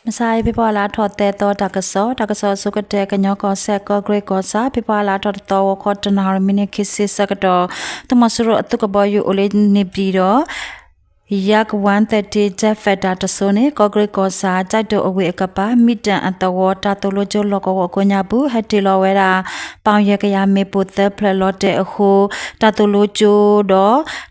မုၢ်ဆါအံၤ ဖ့ၤဘြူၤအါလါထီၣ်သၢသီ တၢ်ကစီၣ်, တၢ်ကစီၣ်အဆိကတၢၢ် ကညီကီၢ်စဲၣ် ကီၢ်ကရ့ၣ်ကီၢ်ဆၣ်, ဖ့ၤဘြူၤအါလါထီၣ်တသီ ဂီၤခီတနၣ်ရံၣ် မံးနံးခံဆံဆၢကတီၢ် သုးမီၤစိရိၤအသုးကဘီယူၤအိၣ်လၢန့ၣ်ပၠံၣ်ဒီး Yak one thirty jet fighter တစိၤန့ၣ် ကီၢ်ကရ့ၣ်ကီၢ်ဆၣ် ကၠဲးတိၣ်အဝ့ၢ်အကပၤ မံၣ်တၢၣ်အသဝီ တၢ်သိၣ်လိကၠိလီၢ်ကဝီၤအကိးညါပူၤ ဟဲတ့ၢ်လီၤဝဲဒၣ် ပီၣ်ယဲၢ်ကယၤမ့ၣ်ပိၢ်သၢဖျၢၣ်လီၤတဲာ်အဃိ တၢ်သိၣ်လိကၠိဒီး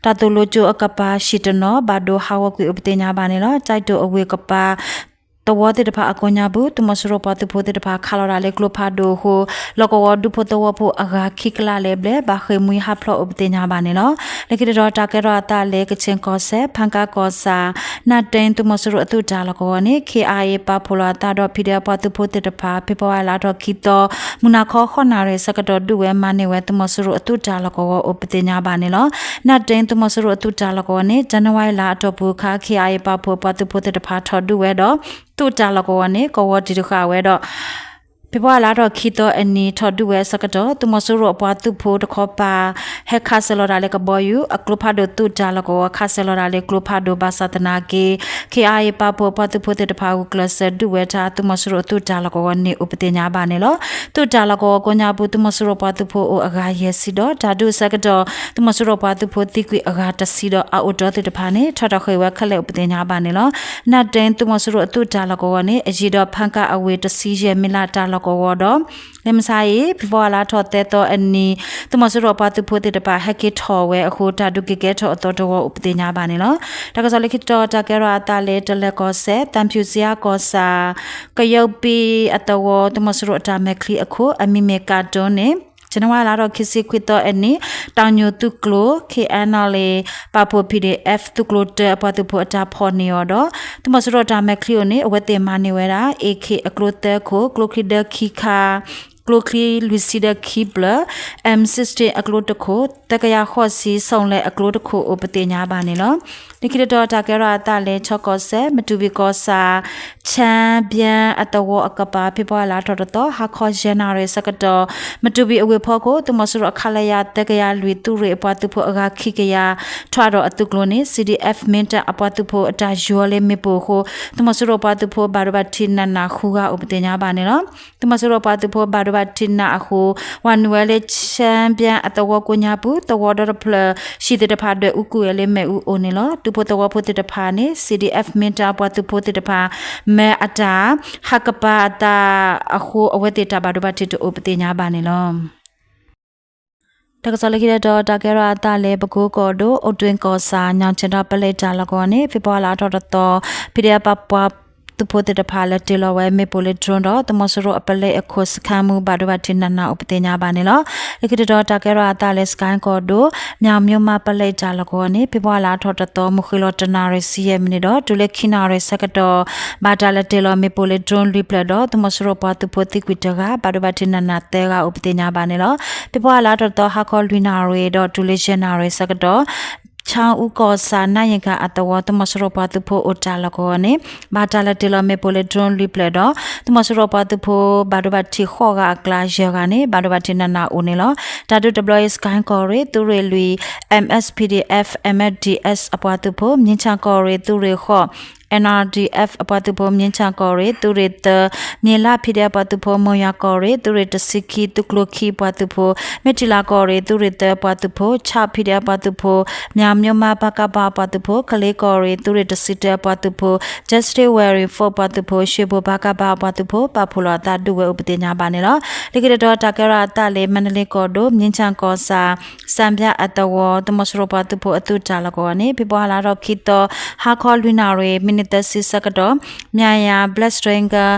တၢ်သိၣ်လိကၠိအကပၤ ဟံၣ်တနီၤ ဘၣ်ဒိဟးဂီၤကွံာ်အိၣ်ပသ့ၣ်ညါဘၣ်န့ၣ်လီၤ. ကၠဲးတိၣ်အဝ့ၢ်ကပၤ သဝီသ့ၣ်တဖၣ်အကိးညါပူၤ သုးမီၤစိရိၤပှၤသုးဖိသ့ၣ်တဖၣ် ခးလီၤဒၣ်လၢကျိဖးဒိၣ်အဃိ လီၢ်ကဝီၤဒူဖိသဝီဖိအဂၤခံကလးလၢအဘျဲၣ် ဘၣ်ဃ့ၢ်မှံဟးဖျိးအိၣ်ပသ့ၣ်ညါဘၣ်န့ၣ်လီၤ. လၢခံတတီၤ တၢ်ကဲထီၣ်အသးလၢ ကခၠ့ၣ်ကီၢ်စဲၣ် ဖၣ်ကၣ်ကီၢ်ဆၣ် နၣ်တ့ၣ်သုးမီၤစိရိၤအသုးတၢ်လီၢ်ကဝီၤန့ၣ် ခ့ၣ်အါအ့ၣ် ပာ်ဖှိၣ်လီၤအသးဒီး ဖံးဒဲးပှၤသုးဖိသ့ၣ်တဖၣ် ဖ့ၤဘြူၤအါလါထီၣ်ခံသီ မုၢ်နၤခီဃိးနၣ်ရံၣ်ဆၢကတီၢ် ဒုးဝဲမၤန့ၢ်ဝဲ သုးမီၤစိရိၤအသုးတၢ်လီၢ်ကဝီၤအိၣ်ပသ့ၣ်ညါဘၣ်န့ၣ်လီၤ. နၣ်တ့ၣ်သုးမီၤစိရိၤအသုးတၢ်လီၢ်ကဝီၤန့ၣ် ဇန်နဝါရီလါအတီၢ်ပူၤအခါ ခ့ၣ်အါအ့ၣ် ပာ်ဖှိၣ်ပှၤသုးဖိသ့ၣ်တဖၣ်ထီၣ်ဒုးဝဲဒီး သုးတၢ်လီၢ်ကဝီၤန့ၣ် ကဝီၤတံၢ်တဃာ်ဝဲဒီး ဖ့ၤဘြူၤအါလါထီၣ်ခံသီအနံၤ ထီၣ်ဒုးဝဲအဆၢကတီၢ် သုးမီၤစိရိၤအပှၤသုးဖိတခီပၤ ဟဲခးစၢၤလီၤဒၣ်လၢကဘီယူၤ အကျိဖးဒိၣ်သုးတၢ်လီၢ်ကဝီၤ ခးစၢၤလီၤဒၣ်လၢကျိဖးဒိၣ်ဘၣ်ဆၣ်သနာ်က့ ခ့ၣ်အါအ့ၣ် ပာ်ဖှိၣ်ပှၤသုးဖိသ့ၣ်တဖၣ် ဂုာ်ကျဲးစၢးဒုးဝဲတၢ် သုးမီၤစိရိၤအသုးတၢ်လီၢ်ကဝီၤန့ၣ် အိၣ်ပသ့ၣ်ညါဘၣ်န့ၣ်လီၤ. သုးတၢ်လီၢ်ကဝီၤကိးညါပူၤ သုးမီၤစိရိၤပှၤသုးဖိအိၣ်အဂၤယဲၢ်ဆံဒီး တၢ်ဒုးအဆၢကတီၢ် သုးမီၤစိရိၤပှၤသုးဖိသံကွံာ်အဂၤတဆံဒီး အအိၣ်တီသ့ၣ်တဖၣ်န့ၣ် ထီၣ်တၢ်ဃ့ၢ်ဝဲခဲလၢာ်အိၣ်ပသ့ၣ်ညါဘၣ်န့ၣ်လီၤ. နၣ်တ့ၣ်သုးမီၤစိရိၤအသုးတၢ်လီၢ်ကဝီၤန့ၣ် အယံၤဒီးဖၣ်ကၣ်အဝ့ၢ်တဆံယဲၢ်မံးလးတၢ်လီၢ်ကဝီၤဒီး လၢမုၢ်ဆါအံၤ ဖ့ၤဘြူၤအါလါထီၣ်သၢသီအနံၤ သုးမီၤစိရိၤပှၤသုးဖိသ့ၣ်တဖၣ် ဟဲက့ၤထီၣ်ဝဲအဃိ တၢ်ဒုးက့ၤကဲထီၣ်အသီတဝီအိၣ်ပသ့ၣ်ညါဘၣ်န့ၣ်လီၤ. တၢ်ကစီၣ်လၢခံတတီၤ တၢ်ကဲထီၣ်အသးလၢ တလၢၤကီၢ်စဲၣ် သံဖြူဇရပ်ကီၢ်ဆၣ် ကယုပံၣ်အသဝီ သုးမီၤစိရိၤအတၢ်မဲာ်ချံအခိၣ် အမံၤမ့ၢ်ကၣ်ဒိန့ၣ် ဇန်နဝါလါထီၣ်ခံဆံခွံသီအနံၤ တၢ်ညိၣ်သုးကျိၤ ခ့ၣ်အဲၣ်နီၣ်လ့ၣ် ပာ်ဖှိၣ် ပီၣ်ဒီးအ့ၣ်ဖၣ် သုးကျိၤတၢအပှၤသုးဖိအတၢ်ဖီၣ်န့ၢ်အီၤဒီး သုးမီၤစိရိၤတၢ်မဲာ်ချံအိၣ်န့ၣ် အဝဲသ့ၣ်မၤန့ၢ်ဝဲဒၣ် AK အကျိသၢခိၣ်, ကျိချံဒၢခံခါ, ကျိချံလွံၢ်ဆံဒီးခံဖျၢၣ်, M sixteen အကျိတခိၣ်, သၢကယၤဃိးဆံ စုလ့ၣ်အကျိတခိၣ်အိၣ်ပသ့ၣ်ညါဘၣ်န့ၣ်လီၤ. လၢခံတတီၤ တၢ်ကဲထီၣ်အသးလၢ ခၠ့ၣ်ကီၢ်စဲၣ် မတူၢ်ဘံၣ်ကီၢ်ဆၣ် ချၣ်ဘံၣ်အသဝီအကပၤ ဖ့ၤဘြူၤအါလါထီၣ်တသီ ဟါခီယဲၢ်နၣ်ရံၣ်ဆၢကတီၢ် မတူၢ်ဘံၣ်အဝ့ၢ်ဖီခိၣ် သုးမီၤစိရိၤ ခလရ သၢကယၤလွံၢ် သုးရ့ၣ်အပှၤသုးဖိအဂၤခံကယၤ ထီၣ်ဒီးအသုးကျိၤန့ၣ် CDF မ့ၢ်တၢ်အပှၤသုးဖိအတၢ်ယီၤလၢမ့ၣ်ပိၢ်အဃိ သုးမီၤစိရိၤပှၤသုးဖိဘၣ်ဒိဘၣ်ထံးနးနးဃုဂၤအိၣ်ပသ့ၣ်ညါဘၣ်န့ၣ်လီၤ. သုးမီၤစိရိၤပှၤသုးဖိဘၣ်ဒိဘၣ်ထံးနးအဃိ ဝၤနုာ်ဝဲလၢ ချၣ်ဘံၣ်အသဝီကိးညါပူၤ သဝီဒီတဖျၢၣ် ဟံၣ်သ့ၣ်တဖၣ်ဒွဲၣ်အူ ကွံာ်ဝဲလၢမ့ၣ်အူအိၣ်န့ၣ်လီၤ. ဒူဖိသဝီဖိသ့ၣ်တဖၣ်န့ၣ် CDF မ့ၢ်တၢ်အပှၤသုးဖိသ့ၣ်တဖၣ် မၤအတၢ် ဟးကပၤအသးအဃိ အဝဲသ့ၣ်တၢ်ဘၣ်ဒိဘၣ်ထံးတအိၣ်ပသ့ၣ်ညါဘၣ်န့ၣ်လီၤ. တၢ်ကစီၣ်လၢခံတတီၤ တၢ်ကဲထီၣ်အသးလၢ ပကိကီၢ်ဒိၣ် အိၣ်တွ့ၣ်ကီၢ်ဆၣ် ညၣ်ဆဲးဒီးပလဲတၢ်လီၢ်ကဝီၤန့ၣ် ဖ့ၤဘြူၤအါလါထီၣ်တသီ ဖံးဒဲးပှၤ ပှၤသုးဖိသ့ၣ်တဖၣ် လဲၤတ့ၢ်လီၤဝဲမ့ၣ်ပိၢ်လၢ drone ဒီး သုးမီၤစိရိၤအပလဲအခိၣ် စခန်းမှူး ဘၣ်ဒိဘၣ်ထံးနးနးအိၣ်ပသ့ၣ်ညါဘၣ်န့ၣ်လီၤ. လၢခံတတီၤ တၢ်ကဲထီၣ်အသးလၢ စကဲၣ်ကီၢ်ဒိၣ် မၠၣ်မိၢ်မးပလဲတၢ်လီၢ်ကဝီၤန့ၣ် ဖ့ၤဘြူၤအါလါထီၣ်တသီ မုၢ်ဃ့ၢ်လီၤတနၣ်ရံၣ်ဆံယဲၢ်မံးနံးဒီး တုၤလၢခံနၣ်ရံၣ်ဆၢကတီၢ် ဘၣ်တၢ်လဲၤတ့ၢ်လီၤမ့ၣ်ပိၢ်လၢ drone လွံၢ်ဖျၢၣ်ဒီး သုးမီၤစိရိၤပှၤသုးဖိသံကွံာ်တဂၤ ဘၣ်ဒိဘၣ်ထံးနးနးသၢဂၤအိၣ်ပသ့ၣ်ညါဘၣ်န့ၣ်လီၤ. ဖ့ၤဘြူၤအါလါထီၣ်တသီ ဟါခီလွံၢ်နၣ်ရံၣ်ဒီး တုၤလၢယဲၢ်နၣ်ရံၣ်ဆၢကတီၢ် ခၠၣ်အူကီၢ်ဆၣ် နၣ်ယံၣ်ကၣ်အသဝီ သုးမီၤစိရိၤပှၤသုးဖိအိၣ်တၢ်လီၢ်ကဝီၤန့ၣ် ဘၣ်တၢ်လဲၤတ့ၢ်လီၤမ့ၣ်ပိၢ်လၢ drone လွံၢ်ဖျၢၣ်ဒီး သုးမီၤစိရိၤပှၤသုးဖိဘၣ်ဒိဘၣ်ထံးဃိးဂၤအကျါ ယဲၢ်ဂၤန့ၣ် ဘၣ်ဒိဘၣ်ထံးနးနးအိၣ်န့ၣ်လီၤ. တၢ်ဒုးတဘျီအံၤ စကဲၣ်ကီၢ်ရ့ၣ် သုးရ့ၣ်လွံၢ် M S P D F M F D S အပှၤသုးဖိ, မြင်းခြံကီၢ်ရ့ၣ် သုးရ့ၣ်ဃိး N R D F အပှၤသုးဖိ, မြင်းခြံကီၢ်ရ့ၣ် သုးရ့ၣ်သၢ မ့ၢ်လါ P D F အပှၤသုးဖိ, မုံရွာကီၢ်ရ့ၣ် သုးရ့ၣ်တဆံခံ သုးကျိၤခံပှၤသုးဖိ, မဲၢ်ထံလးကီၢ်ရ့ၣ် သုးရ့ၣ်သၢပှၤသုးဖိ, ခၠၣ် P D F ပှၤသုးဖိ, မၠၣ်မိၢ်မး ပကဖ ပှၤသုးဖိ, ကလ့ကီၢ်ရ့ၣ် သုးရ့ၣ်တဆံတၢပှၤသုးဖိ, Justice Warrior Force ပှၤသုးဖိ, ရွှေဘို ပကဖ ပှၤသုးဖိ ပာ်ဖှိၣ်လီၤအသးဒုးဝဲအိၣ်ပသ့ၣ်ညါဘၣ်န့ၣ်လီၤ. လၢခံတတီၤ တၢ်ကဲထီၣ်အသးလၢ မါဒလ့ကီၢ်ဒိၣ် မြင်းခြံကီၢ်ဆၣ် စၣ်ဘျၣ်အသဝီ သုးမီၤစိရိၤပှၤသုးဖိအသုးတၢ်လီၢ်ကဝီၤန့ၣ် ဖ့ၤဘြူၤအါလါထီၣ်ခံသီ ဟါခီလွံၢ်နၣ်ရံၣ် မံးနံးသၢဆံဆၢကတီၢ် မၠၣ်ယၣ် Black Tiger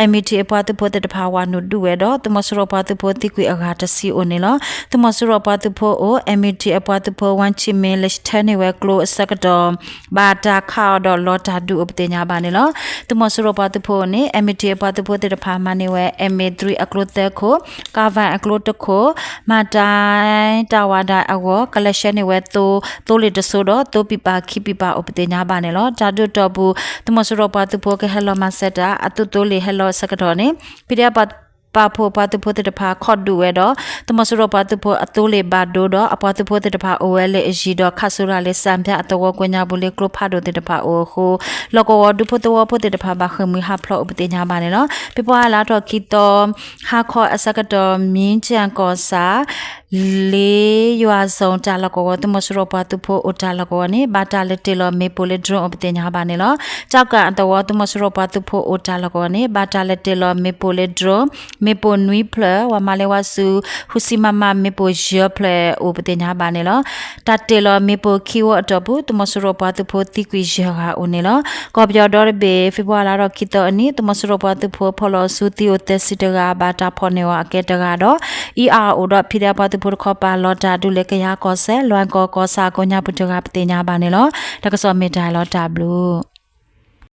M E T အပှၤသုးဖိသ့ၣ်တဖၣ် ဝၤနုာ်ဒုးဝဲဒီး သုးမီၤစိရိၤပှၤသုးဖိသံကွံာ်အဂၤတဆံအိၣ်န့ၣ်လီၤ. သုးမီၤစိရိၤပှၤသုးဖိအိၣ် M E T အပှၤသုးဖိ ဝါဆံမ့ၣ် လဲၤထၢန့ၢ်ဝဲကျိအဆၢကတီၢ် ဘၣ်တၢ်ခးအီၤဒီးလီၤတၢ်ဒုးအိၣ်ပသ့ၣ်ညါဘၣ်န့ၣ်လီၤ. သုးမီၤစိရိၤပှၤသုးဖိန့ၣ် M E T အပှၤသုးဖိသ့ၣ်တဖၣ် မၤန့ၢ်ဝဲ M A three အကျိသၢခိၣ်, ကၣ်ဝၣ်အကျိတခိၣ်, မၤတၢ်တၢ်ဝၤဒၣ်အဂီၢ် ကလဲၤဆှၢန့ၢ်ဝဲသိ သိလ့ၣ်တစိၤဒီး သိပံးပၤခံပံးပၤအိၣ်ပသ့ၣ်ညါဘၣ်န့ၣ်လီၤ. တၢ်ဒုးတီၢ်ပူၤ သုးမီၤစိရိၤပှၤသုးဖိကဟဲလီၤမၤစၢၤတၢ် အသုသိလ့ၣ်ဟဲလီၤအဆၢကတီၢ်န့ၣ် P D F ပှၤ ပာ်ဖှိၣ်ပှၤသုးဖိသ့ၣ်တဖၣ်ခီၣ်ဒုးဝဲဒီး သုးမီၤစိရိၤပှၤသုးဖိအသိလ့ၣ်ဘၣ်ဒိဒီး အပှၤသုးဖိသ့ၣ်တဖၣ်အိၣ်ဝဲလၢအယံၤဒီး ခးစိးတၢ်လၢ စၣ်ဖၠၣ်အသဝီကိးညါပူၤလၢ ကျိဖးဒိၣ်သ့ၣ်တဖၣ်အိၣ်အဃိ လီၢ်ကဝီၤဒူဖိသဝီဖိသ့ၣ်တဖၣ် ဘၣ်ဃ့ၢ်မှံဟးဖျိးအိၣ်ပသ့ၣ်ညါဘၣ်န့ၣ်လီၤ. ဖ့ၤဘြူၤအါလါထီၣ်ခံသီ ဟါခီအဆၢကတီၢ် မံကၠၣ်ကီၢ်ဆၣ် လ့ယွၤစိၤတၢ်လီၢ်ကဝီၤ သုးမီၤစိရိၤပှၤသုးဖိအိၣ်တၢ်လီၢ်ကဝီၤန့ၣ် ဘၣ်တၢ်လဲၤတ့ၢ်လီၤမ့ၣ်ပိၢ်လၢ drone အိၣ်ပသ့ၣ်ညါဘၣ်န့ၣ်လီၤ. ကၠီကၣ်အသဝီ သုးမီၤစိရိၤပှၤသုးဖိအိၣ်တၢ်လီၢ်ကဝီၤန့ၣ် ဘၣ်တၢ်လဲၤတ့ၢ်လီၤမ့ၣ်ပိၢ်လၢ drone မ့ၣ်ပိၢ်နွံဖျၢၣ် ဝၤမၤလ့ဝါဆူ ဃုဆံ မမ မ့ၣ်ပိၢ်ယဲၢ်ဖျၢၣ်အိၣ်ပသ့ၣ်ညါဘၣ်န့ၣ်လီၤ. တၢ်တ့ၢ်လီၤမ့ၣ်ပိၢ်ခံဝီအတီၢ်ပူၤ သုးမီၤစိရိၤပှၤသုးဖိသံကွံာ်ယဲၢ်ဂၤအိၣ်န့ၣ်လီၤ. ကီၢ်ပယီၤဒီတဘ့ၣ် ဖ့ၤဘြူၤအါလါထီၣ်ခံသီအနံၤ သုးမီၤစိရိၤပှၤသုးဖိဖီၣ်လီၤဆူသံအိၣ်သၢဆံတဂၤ ဘၣ်တၢ်ဖီၣ်န့ၢ်အီၤအကဲတဂၤဒီး အံၤအါအိၣ်ဒီး ဖံးဒဲး ပှၤသုးဖိတခီပၤ လီၤတၢ်ဒုးလၢကယၤကီၢ်စဲၣ် လွဲၢ်ကီၢ်ကီၢ်ဆၣ်ကိးညါပူၤတဂၤပသ့ၣ်ညါဘၣ်န့ၣ်လီၤ. တၢ်ကစီၣ်မ့ၢ်တၢ်လီၤတၢ်ဘျုး